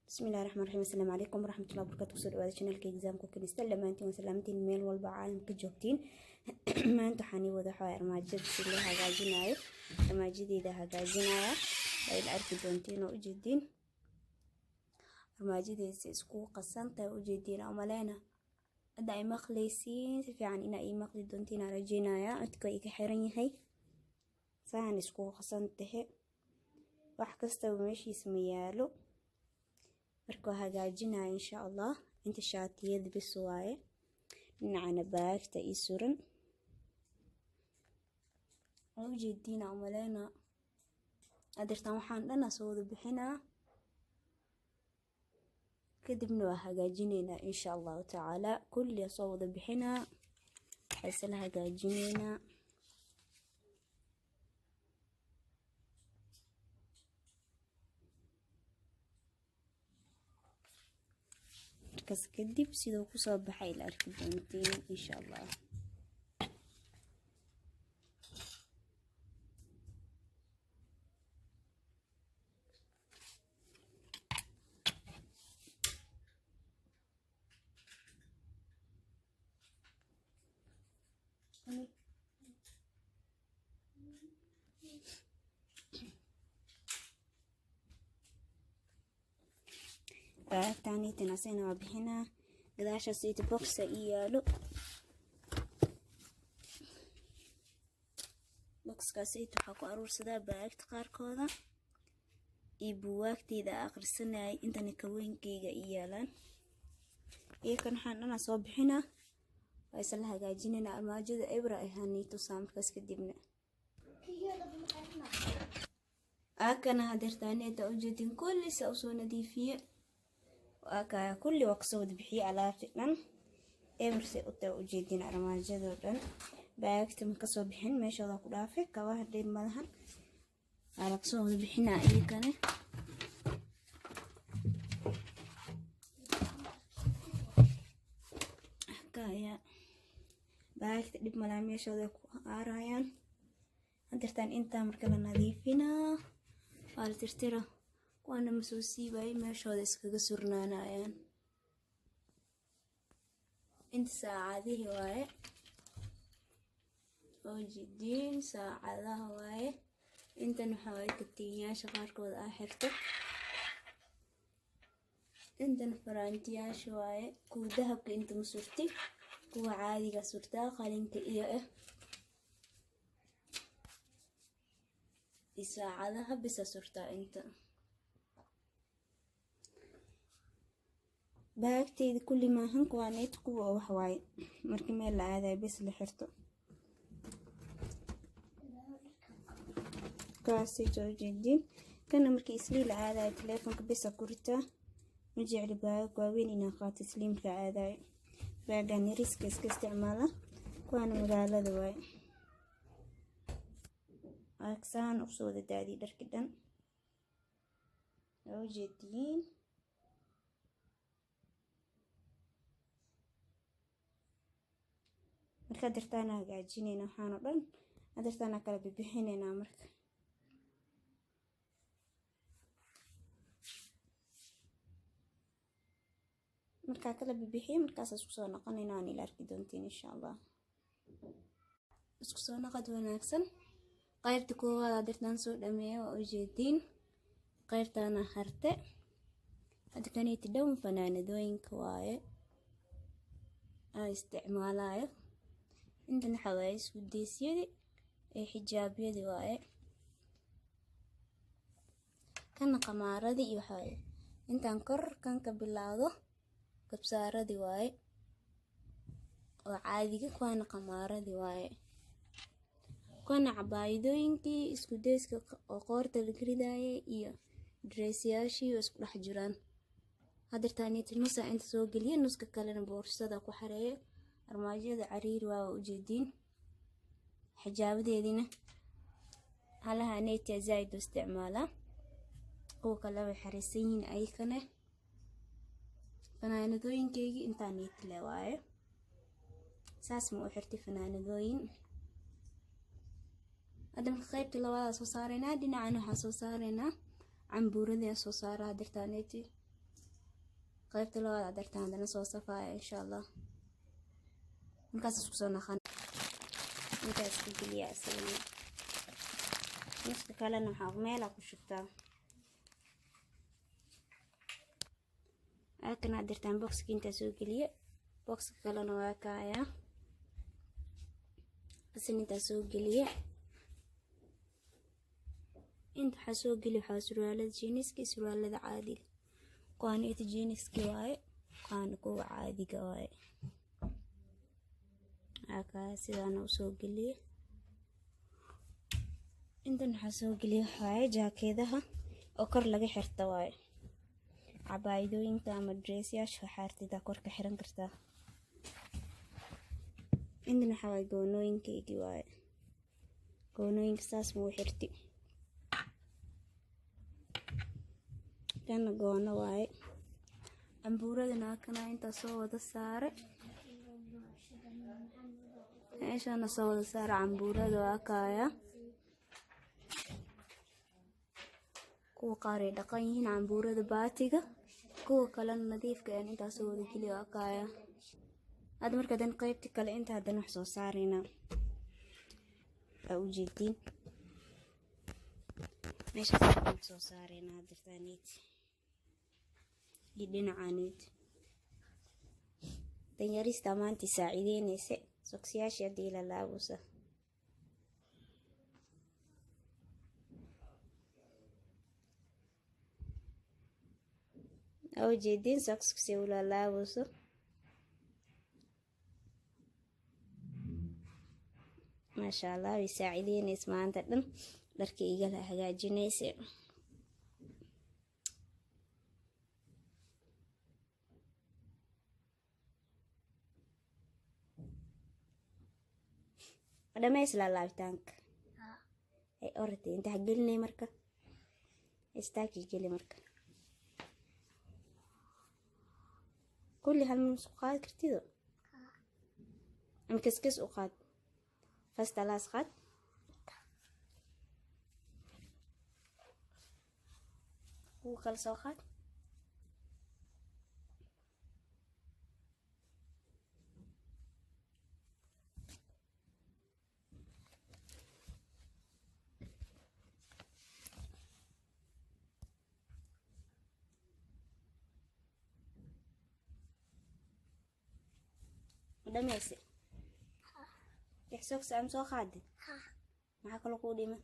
Bismillahi raxmaan raxiim. Asalaamu calaykum waraxmatullahi wabarakaatu. Kusoo dhawaada channelka Exam Cooking. Dhammaantiin waa salaamantiin, meel walba caalamka joogtiin. Maanta waxaan ii wada waxaa armaajada si loo hagaajinayo. Armaajadeeda hagaajinaya waa ila arki doontiin oo ujeediin. Armaajadeeda si iskugu qasantahay ujeediin umaleyna. Hadda ay maqlaysiin si fiican, inaa ii maqli doontiin aan rajeynaya. Codka iga xiran yahay. Saan iskugu qasan tahe, wax kastaba meeshiisa ma yaalo. Marka waa hagaajinaya insha Allah. Inta shaatiyada bis waaye, dhinacana baagta ii suran waa ujeediina umaleyna. Adirtaan waxaan dhana soo wada bixinaa, kadibna waa hagaajineynaa insha Allahu tacaala. Kulli soo wada bixinaa, waxaa isla hagaajineynaa. Markaas kadib siduu kusoo baxay la arki doontiin insha Allah. Baagtaaniitan asina waa bixinaa. Gadaashaas ita boxa ii yaalo, boxkaas ita waxaa ku aruursadaa baagta qaarkooda iyo buwaagteyda akhrisanayay. Intana kaweenkeyga ii yaalaan iyo kan waxaan dhanaa soo bixinaa, waa isla hagaajinayna. Armaajada ebra ahaanii tusaa markaas kadibna. Akana hadeertaaneeta ujeedin kulli saa usoo nadiifiye. Waa kulli waa kasoo wada bixiye alaabti dhan, eberse utaa ujeedin armaajadoo dhan. Baagta ma kasoo bixin, meeshooda ku dhaafay. Kabaha dheer madahan waa lagasoo wada bixinaa iyakane. Kaya baagta dhib malaa, meeshooda ku aarayaan. Hadeertaan intaa marka la nadiifinaa, waa la tirtira. Kuwaana ma soo siibayay, meeshooda iskaga surnaanayaan. Inta saacadihii waaye oo jidiin saacadaha waaye. Intan waxaa waaye katiinyaasha qaarkooda aa xirto. Intan faraantiyaasha waaye. Kuwa dahabka inta ma surti, kuwa caadiga surtaa, qalinka iyo iyo saacadaha bisa surtaa. Inta baagteyda kulli maahan kuwaaneyd, kuwa oo wax waaye markii meel la aadayo bes la xirto, kuwaasay soo jeediin. Kana markii Islii la aadayo teleefonka bisa ku ritaa. Ma jecli baagag waaweyn inaan qaato Islii markaa aadayo. Baagan yariiska iska isticmaala, kuwaana magaalada waaye. Saan usoo wada daadiyay dharki dhan, waa ujeediin. Markaa dirtaana hagaajinayna waxaan oo dhan, adirtaana kala bibixinaynaa. Markaa kala bibixiyo, markaas isku soo noqonayna, waan ila arki doontiin insha Allah. Isku soo noqod wanaagsan. Qaybta koowaad adirtaan soo dhameeya, waa ujeediin. Qaybtaana harte hadda kaniiti dhown fanaanadooyinka waaye aa isticmaalayo. Intan waxaa waaye isku deysyadii ee xijaabyadii waaye. Kana qamaaradii iyo waxaa waaye. Intaan kor kan ka bilaawdo gabsaaradii waaye oo caadiga, kuwaana qamaaradii waaye, kuwana cabaayadooyinkii isku deyska oo qoorta la ridaayay iyo dreesyaashii oo isku dhex jiraan. Hadeertaaniiti nusa inta soo geliya, nuska kalena boorsada ku xareeya. Armaajada cariiri waa ujeediin. Xijaabadeediina halaha neetia zaaid u isticmaalaa, kuwa kale way xariisan yihiin ayakane. Fanaanadooyinkaygii intaa neetile waaye, saas ma u xirtay fanaanadooyin. Hadda marka qaybta labaadaa soo saaraynaa. Dhinacan waxaa soo saaraynaa cambuuradii soo saara hadeertaaneeti. Qaybta labaad hadeertaan haddana soo safaaya insha Allah. Markaas isku soo naqan intaa isku geliya isagana. Nuska kalena waxaa meelaa ku shubtaa. Halkan hadeertaan boxka intaa soo geliya, boxka kalena waa kaaya asan intaa soo geliya. Inta waxaa soo geli waxaa surwaalada jeaniska iyo surwaalada caadiga. Kuwaan ita jeaniski waaye, kuwaana kuwa caadiga waaye. Waa sidaana usoo geliye. Intan waxaa soo geliya waaye jaakeedaha oo kor laga xirta waaye. Cabaayadooyinka ama dressyaasha waxaa artidaa kor ka xiran kartaa. Intan waxaa waaye goonooyinkaygii waaye. Goonooyinka saas muu xirti. Kana goono waaye. Cambuuradana kana intaa soo wada saare. Meeshana soo wada saare cambuurada waa kaaya. Kuwa qaar ay dhaqan yihiin cambuurada baatiga, kuwa kalena nadiifka ah intaa soo wada geliya waa kaaya. Hadda marka dan qaybta kale inta haddana wax soo saarayna. Aa ujeediin. Meeshaas wax soo saarayna hadirtaaneed. Iyo dhinacaaneed. Danyarista maanta saacideynaysa soksiyaashii haddii la laabusa. Aa ujeediin soksku si ula laabuso. Maasha Allah way saacideynaysa maanta dhan dharka igala hagaajinaysa. Dhamays laalaabitaanka. Ay oratay inta gelinay marka. Istaagi geli marka. Kulli hal mar isku qaadi kartido? Ama kaskis u qaad. First alaas qaad. Kuwa kale soo qaad. Dhamayse? Lix socks am soo qaadin? Maxaa kaloo kuu dhiman?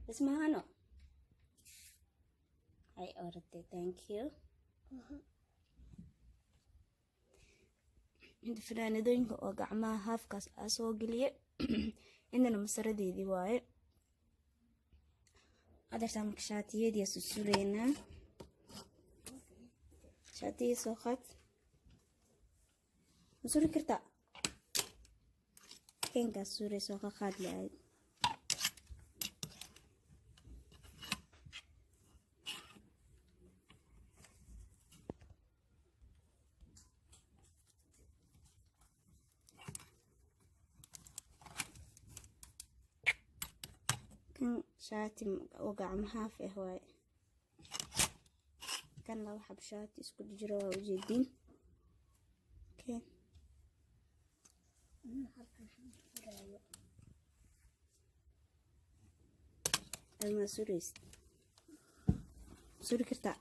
Bas maahano? Ay oratay, thank you. Inta fanaanadooyinka oo gacmaha haafkaas aa soo geliye. Intana masaradeedii waaye. Hadeertaan marka shaatiyadii aa susuleynaa. Shaatiyadii soo qaad. Ma suri kartaa? Keenkaas suuray soo ka qaad lahayd. Kan shaati oo gacmo haaf ah waaye. Kan laba xab shaati isku jiro waa ujeediin. Keen. Almaa suraysid? Suri kartaa?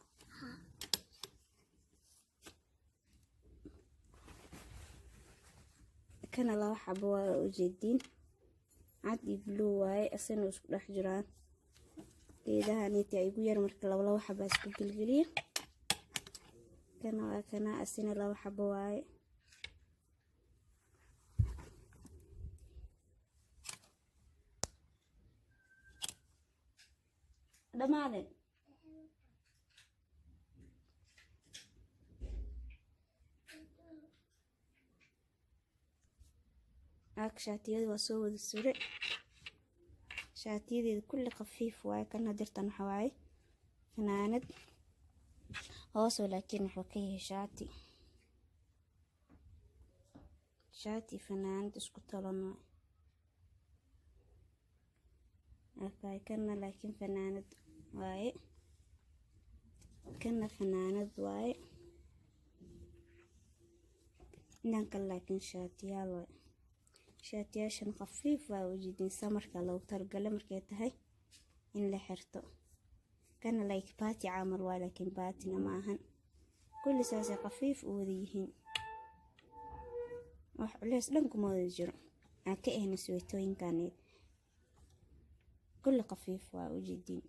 Kana laba xabo waa ujeediin. Cad iyo blue waaye, asana isku dhex jiraan. Geedaha niiti ay igu yar marka laba laba xabo isku gelgeliya. Kana waa kana asina laba xabo waaye. Dhamaadeen. Aag shaatiyada waa soo wada sure. Shaatiyadeeda kulli khafiif waaye. Kana dirtan waxa waaye fanaanad hoosoo, laakiin wuxuu ka yahay shaati. Shaati fanaanad isku tolan waaye. Akay kana laakiin fanaanad waaye. Kana fanaanad waaye. Inaan kale laakiin shaatiyaal waaye. Shaatiyaashan khafiif waa, ujeedin, summerka loogu talagalay markay tahay in la xirto. Kana like baati camal waa, laakiin baatina ma ahan. Kulli saasay khafiif u wada yihiin, wax culeys dhan kuma wada jiro. Aan ka ahna sweatooyinkaneed, kulli khafiif waa, ujeedin.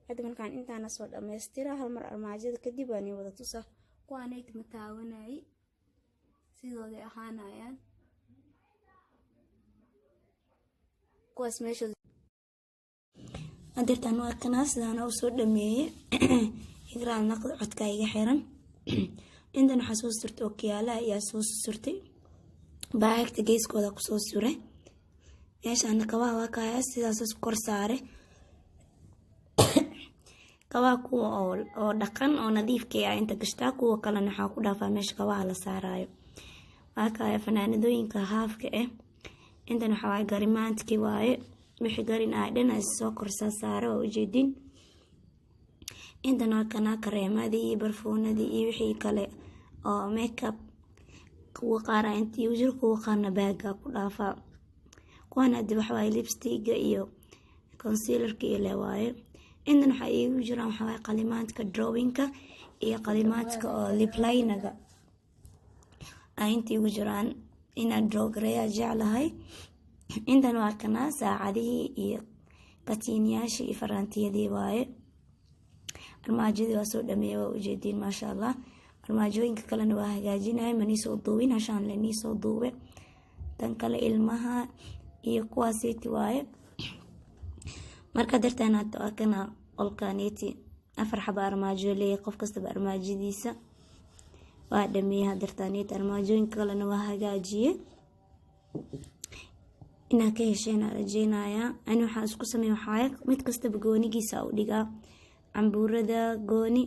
Hadda markaan intaana soo dhammaystira hal mar armaajada kadib waan wada tusa. Kuwaanayt ma taawanayay, sidooday ahaanayaan kuwaas meeshooda. Hadeertaan waa kanaa, sidaana u soo dhameeyey. Igraal naqd, codka iga xiran. Intan waxaa soo surtay okiyaalaha ayaa soo surtay, baagta geeskooda kusoo suray. Meeshaana kabaha waa kaya, sidaas kor saare kabaha, kuwa oo dhaqan oo nadiifka ah inta gashtaa, kuwa kalena waxaa ku dhaafaa meesha kabaha la saarayo. Waa kaya fanaanadooyinka haafka ah. Intan waxaa waaye garimaantkii waaye, wixii garin ah dhan soo korsaa saare, waa ujeedin. Intan waa kanaa kareemadii iyo barfuunadii iyo wixii kale oo makeup. Kuwa qaar intii u jiro, kuwa qaarna baaga ku dhaafaa. Kuwan hadii waxawaaye lipsticka iyo concealerka iyo le waaye. Intan waxaa iigu jiraan waxawaaye qalimaadka drawingka iyo qalimaadka oo lip linerga ay inta igu jiraan, inaan draw gareeyaa jeclahay. Intan waa kanaa saacadihii iyo katiiniyaashii iyo faraantiyadii waaye. Armaajadii waa soo dhameeyay, waa ujeediin, maasha Allah. Armaajooyinka kalena waa hagaajinaya, manii soo duubin, hashaan lenii soo duube. Tan kale ilmaha iyo kuwaasiiti waaye. Marka dartaan hadda waa kana qolkaneeti, afar xaba armaajo leeyahay, qof kastaba armaajadiisa waa dhameeyay. Hadartaaneeti armaajooyinka kalena waa hagaajiye. Inaa ka hesheen aan rajeynayaa. Ani waxaa isku sameey waxaaye mid kastaba goonigiisa u dhigaa: cambuurada gooni,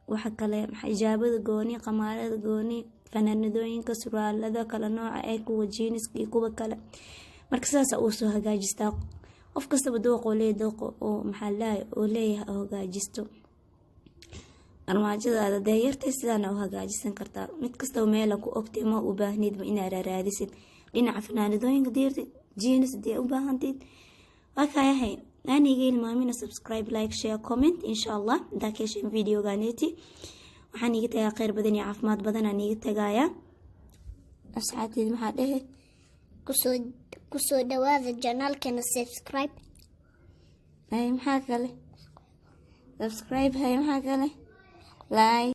waxa kale xijaabada gooni, qamaarada gooni, fanaanadooyinka, surwaalada kala nooca ee kuwa jeanska iyo kuwa kale. Marka sidaas uu soo hagaajistaa. Qof kastaba dooq oo leeyahay, dooq oo maxaa lahay oo leeyahay oo hagaajisto. Armaajadaada dee yartay, sidaana u hagaajisan kartaa. Mid kastaba meela ku ogtay, ma u baahnidba inaad raaraadisid. Dhinaca fanaanadooyinka diirtid, jeans hadii u baahantid, waa kaayahay. Aniga ilmaamina subscribe, like, share, comment, insha Allah. Intaa ka hesheen videoganeeti, waxaan iiga tagaa kheyr badan iyo caafimaad badan aan iiga tagayaa. Asxaabteed, maxaa dhehe? Kusoo dhawaada channelkeena, subscribe. Hay, maxaa kale? Subscribe. Hay, maxaa kale? Like.